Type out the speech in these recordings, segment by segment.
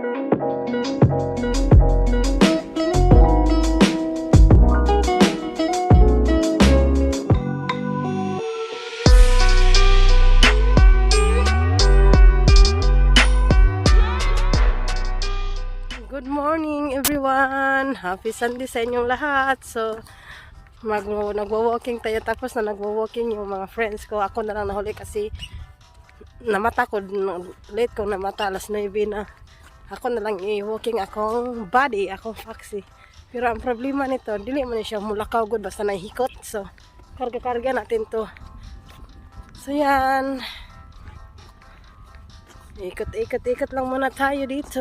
Good morning, everyone! Happy Sunday sa inyong lahat. So, nagwo-walking tayo, tapos na nagwo-walking yung mga friends ko. Ako na lang nahuli kasi namata ko, late ko namata, alas 9 na. Ako na lang i-walking akong body, akong Foxy. Pero ang problema nito, dili man siya mulakaw gud basta nahikot. So, karga-karga natin to. So, yan. Ikot-ikot-ikot lang muna tayo dito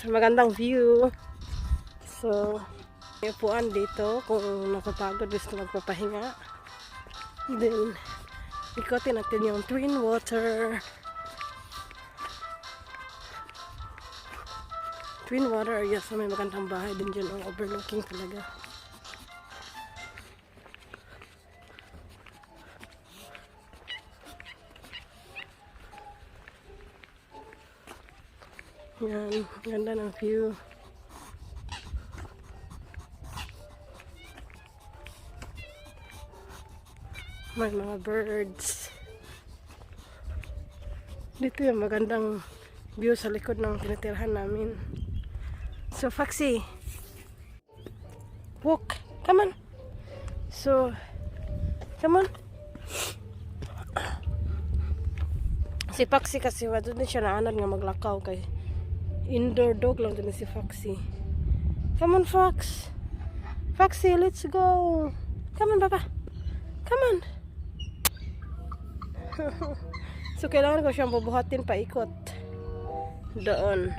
sa magandang view. So, may upuan dito kung napapagod, gusto magpapahinga. Then, ikotin natin yung Twin Water. Twin Water area. So, may magandang bahay din dyan. Oh, overlooking talaga. Yan, ganda ng view. May mga birds. Dito yung magandang view sa likod ng tinitirhan namin. So, Foxy, walk. Come on. So, come on. Si Foxy kasi, wala din siya naanad nga maglakaw kay indoor dog lang din si Foxy. Come on, Fox. Foxy, let's go. Come on, Papa. Come on. So, kailangan ko siyang bubuhatin paikot. Doon.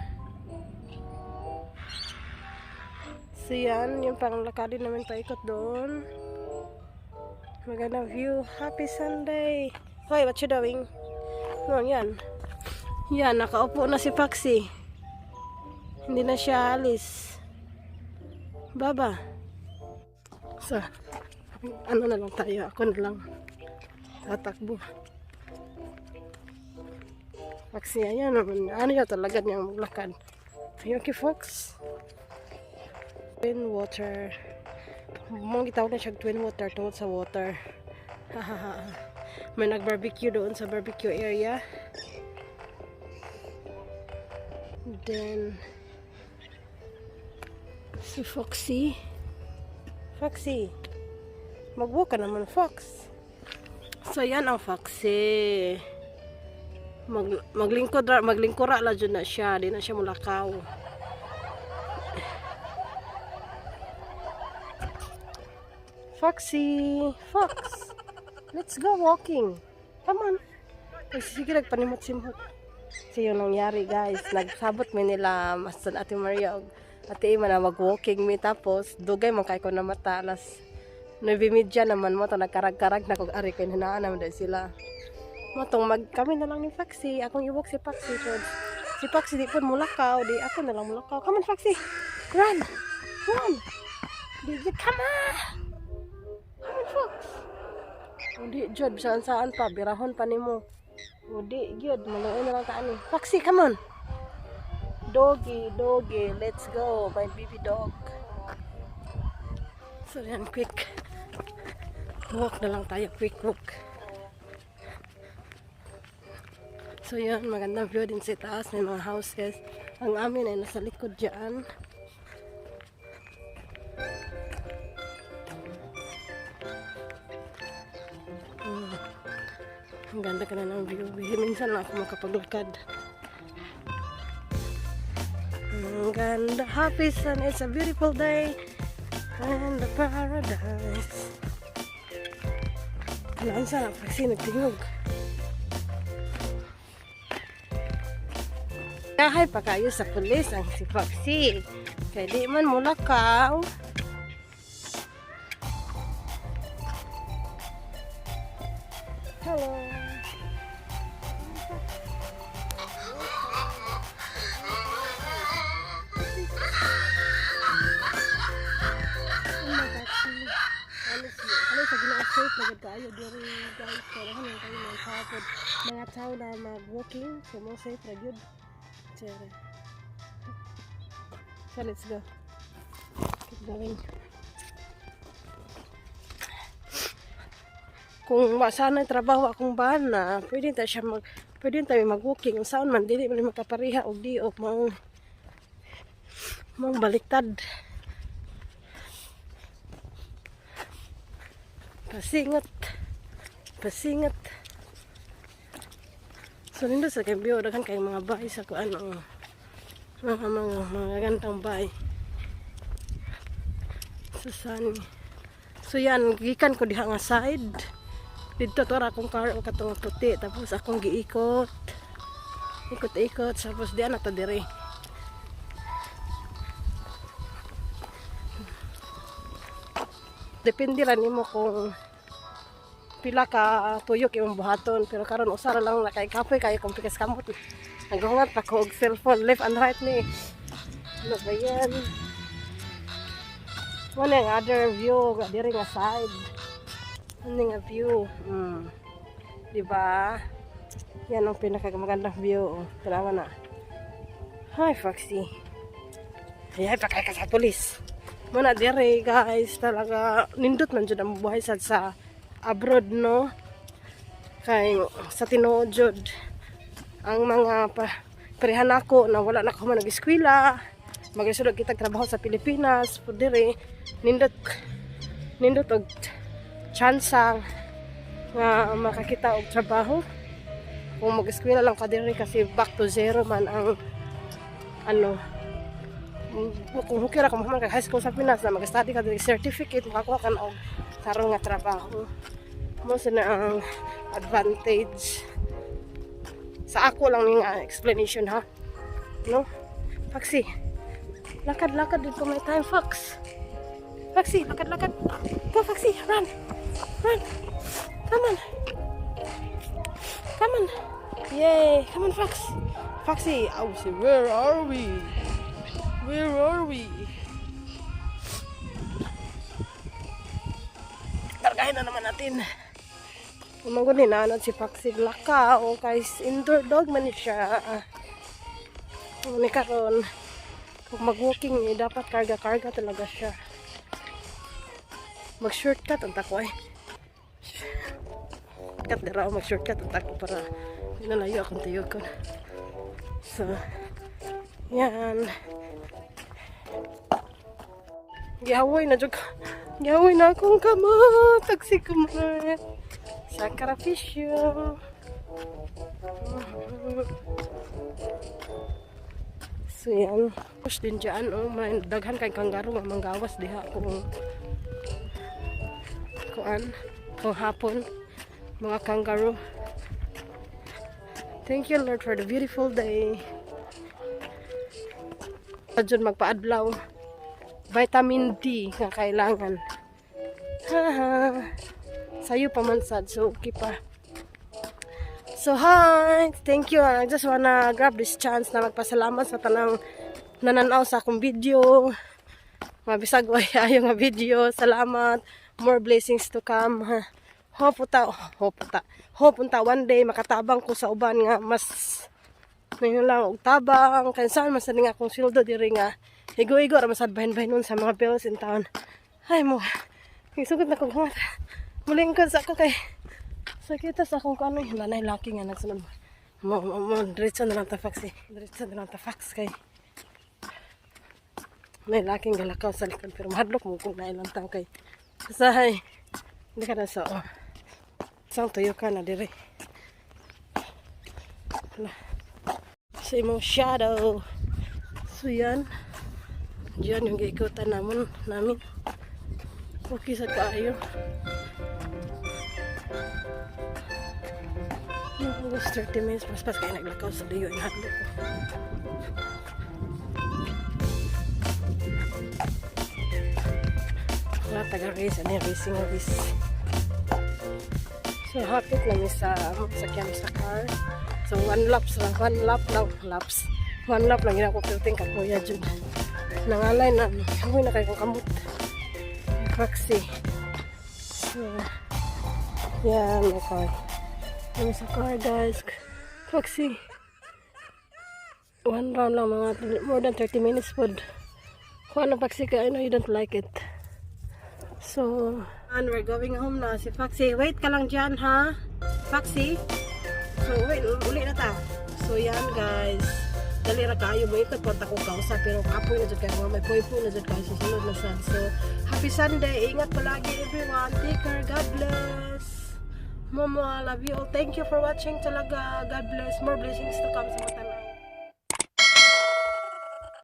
So, yan. Yung panglakadin namin paikot doon. Magandang view. Happy Sunday. Hoy, what you doing? No, yan. Yan, nakaupo na si Foxy. Hindi na siya alis. Baba. So, ano na lang tayo. Ako na lang. Tatakbo. Foxy, ayan naman. Ano yan talaga niyang maglakad. Ayun kay Fox. Twin Water. Mong gitawag na siya Twin Water tungod sa water. May nag-barbecue doon sa barbecue area. Then, si Foxy. Foxy. Mag-walk ka naman, Fox. So, yan ang Foxy. Maglingkura la jud na siya. Di na siya mulakaw. Foxy! Fox! Let's go walking. Come on. Ay, sige, nagpanimot-simot. So, yung nangyari, guys. Nagsabot mi nila, Maston, Ate Maria, ug Ate Ima na mag-walking mi. Tapos, dugay man kay ko na mata. Alas 9:30 naman mo. Ito, nagkarag-karag na kung ari kay hinaan naman dahil sila. Motong mag, kami na lang ni Foxy. Akong i-walk si Foxy. So, si Foxy di po mulakaw. Di ako na lang mulakaw. Come on, Foxy. Run! Run! Di, di, come on! Come on, Fox! Udi, jud, saan saan pa, birahon pa nimo. Udi, jud, maluoy na lang kaan eh. Foxy, come on! Doggy, doggy, let's go, my baby dog. So yan, quick walk na lang tayo, quick walk. So yan, magandang view din sa taas, may mga houses. Ang amin ay nasa likod dyan. Ang ganda ka na ng view. Minsan lang ako makapaglakad. Ang ganda. Happy sun. It's a beautiful day. And the paradise. Alaan sana. Kasi nagtingog. Kahay pa kayo sa pulis ang si Foxy. Kaya di man mulakaw. Hello. Oh my God. Honestly, ano sa Ginoo, safe na gud kaayo diri, guys. Kaya kayo mga tao na mag-walking, so mo safe ra gyud. Chere. So let's go. Keep going. Kung wa sana trabaho akong bana, pwede tayo mag-walking. Unsaon man, dili man makapareha og di og maong baliktad. Pasingat. Pasingat. So nindot sa kay view, daghan kay mga bahay sa kuan, oh. Mga gantang bahay. So sunny. So yan, gikan ko diha nga side. Didto to ra akong car o katong puti, tapos akong giikot. Ikot-ikot, tapos diyan na to dire. Depende ra nimo kung pila ka tuyok imong buhaton, pero karon usa ra lang na kay kapoy kayo kung pikas kamot. Nagahungat pa ko og cellphone left and right ni. Ano ba yan? Mo na ang other view nga diri nga side. Ano nga view? Diba? Yan ang pinakamagandang view. Oh. Tanawa na. Hi, Foxy. Ay, pakay ka sa pulis. Muna dire, guys, talaga nindot man jud ang buhay sa abroad, no? Kay sa tinuod jud ang mga parehan nako na wala na ko man nag-eskwela, maglisod kitag trabaho sa Pilipinas, pud dire nindot nindot og tsansa nga makakita og trabaho kung mag-eskwela lang ka diri, kasi back to zero man ang ano. Kung hukir ra kung human kag high school sa Pinas na mag-study ka diri, certificate, makakuha ka na og tarong nga trabaho mo. Sa na ang advantage sa ako lang ning explanation ha, no? Foxy, lakad lakad dito, may time. Fox, Foxy, lakad lakad. Go, Foxy, run run, come on, come on. Yay, come on, Fox. Foxy, oh, say, "Where are we? Where are we?" Kargahin na naman natin. Umanggon ni nanad si Foxy laka o kay indoor dog man ni siya. Ni karon kung mag-walking eh, dapat karga-karga talaga siya. Mag-shortcut ang tako ay. Cut dira, mag-shortcut ang tako para hindi na layo akong tuyok ko. So, yan. Gihawoy na jud ko. Gihawoy na akong kamot. Taksi ko man. Sakripisyo. So yan. Push din dyan. Oh, may daghan kay kangaroo nga manggawas diha kung kuan, kung hapon, mga kangaroo. Thank you, Lord, for the beautiful day. Diyan magpaadlaw. Vitamin D nga kailangan. Haha. Sayo pa man sad, so okay pa. So hi, thank you. I just wanna grab this chance na magpasalamat sa tanang nananaw sa akong video. Mabisag way ayo nga video. Salamat. More blessings to come. Hope ta, hope ta. Hope unta one day makatabang ko sa uban nga mas ngayon lang og tabang kay saan man sad nga akong sweldo diri nga higo-higo ra man sad bahin-bahin nun sa mga bills in town. Ay mo. Isugod na kong hangat. Mulingkod sa ako kay sakit sa akong kano, wala na laki nga nagsunod. Mo diretso na lang ta, Fox eh. Diretso na lang ta, Fox, kay may laking galakaw sa likod pero mahadlok mo kung nailang tang kay sahay hindi ka na sa, oh. Isang tuyo ka na dire. Hala. Sa imong shadow. So yan. Diyan yung giikutan namin. Okay sa kaayo. Almost 30 minutes. Paspas kaya naglakaw sa liyo. Inadlok ko. Wala taga-race. Ano yung racing race. So hapit na mi sa sakyan sa car. So one laps lang. One lap lang. Laps. One lap lang. Ginako pilting kapuya dyan. Nangalay na. Kapoy na kayo kong kamot. Foxy. So, yan. May car. Kami sa car, guys. Foxy. One round lang, mga more than 30 minutes pod. Kuha na, Paxi, I know you don't like it. So, and we're going home na. Si Foxy, wait ka lang dyan, ha? Foxy? So, wait, uli na ta. So, yan, guys. Dali ra kayo mo ikot punta ko kausa pero kapoy na jud kayo, may poy-poy na jud kayo sa sunod na sad. So, happy Sunday. Ingat palagi, everyone. Take care. God bless. Mama, love you all. Thank you for watching talaga. God bless. More blessings to come sa mga tanan.